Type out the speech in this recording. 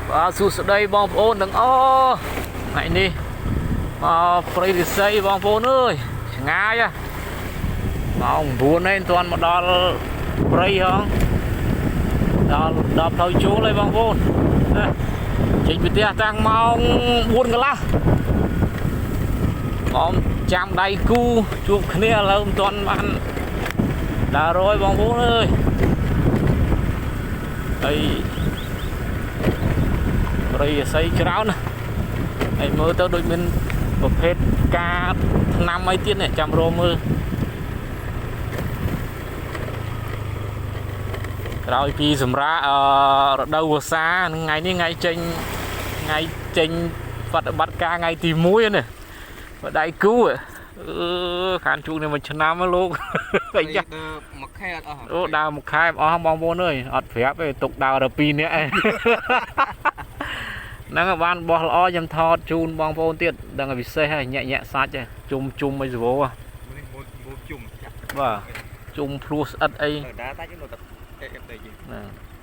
បាទសួស្តីបងប្អូនទាំងអស់ថ្ងៃនេះមកព្រៃរិស័យបងប្អូនអើយឆ្ងាយហ៎ម៉ោង9ហើយមិនទាន់មកដល់ព្រៃហងដល់ដល់ផ្លូវជួលហើយបងប្អូនណាចេញពីផ្ទះតាំងម៉ោង4កន្លះបងចាំដៃគូជួបគ្នាឥឡូវមិនទាន់បានដើររយបងប្អូនអើយហើយ ព្រៃអស័យច្រើនណាស់ហើយមើលទៅដូចមានប្រភេទផ្កាថ្នាំអីទៀតនេះចាំរមើលក្រោយពីសម្រាប់អឺរដូវវស្សានឹងថ្ងៃនេះថ្ងៃចេញថ្ងៃចេញបប្រតិបត្តិការថ្ងៃទី1នេះបដៃគូអឺខានជួបនេះមួយឆ្នាំហ៎លោក អីយ៉ា ដើរមួយខែអត់អស់ អូដើរមួយខែអស់បងប្អូនអើយអត់ប្រាប់ទេទុកដើរដល់2នាក់ឯង ហ្នឹងហើយបានបោះល្អខ្ញុំថតជូនបងប្អូនទៀតដឹងឲ្យពិសេសហើយញាក់ញាក់សាច់ហើយជុំជុំអីសវោហ៎ នេះមួយមួយជុំចាក់ បាទជុំភ្លោះស្អិតអី ដើរតាច់នោះតែអេអេដែរ ហ្នឹង